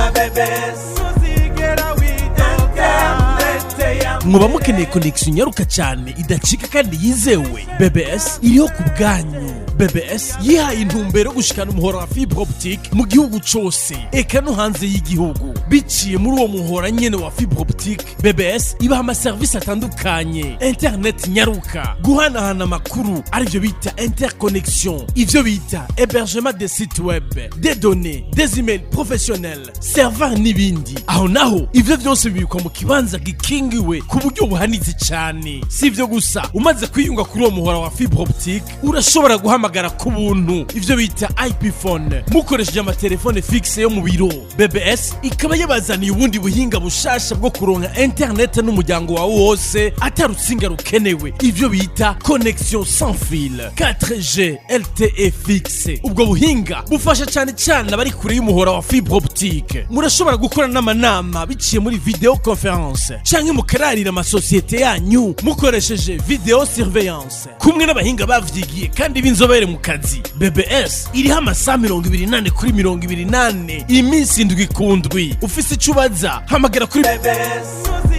Na BBS ntuzigera widoga. Interinete ya Muba mukeneye connexion nyaruka cyane, idacika kandi yizewe, BBS iriho ku bwanyu. BBS yihaye intumbero yo gushikana umuhora wa fibre optique mu gihugu cose, eka no hanze y'igihugu. Biciye muri uwo muhora nyene wa fibre optique, BBS ibaha amaserivisi atandukanye: internet nyaruka, guhanahana amakuru, arivyo bita interconnexion, ivyo bita hébergement des sites web, des données, des emails professionnels, serveur n'ibindi. Aho naho ivyo vyose bibikwa mu kibanza gikingiwe ku buryo buhanitse cyane. Si ivyo gusa, umaze kwiyunga kuri uwo muhora wa fibre optique, urashobora guhamagara ku buntu, ivyo bita IP phone, mukoresheje amatelefone fixe yo mu biro. BBS ikaba yabazaniye ubundi buhinga bushasha bwo kuronka internet n'umuryango wawe wose atarutsinga rukenewe, ivyo bita connexion sans fil 4G LTE fixe. Ubwo buhinga bufasha cyane cyane abari kure y'umuhora wa fibre optique. Murashobora gukora n'amanama biciye muri vidéo conférence, canke mukararira amasosiyete yanyu mukoresheje vidéo surveillance, kumwe n'abahinga bavyigiye kandi b'inzobere mu kazi. BBS iriho amasaha 24 kuri 24, iminsi 7 ku ndwi. Ufise ico ubaza, hamagara kuri BBS.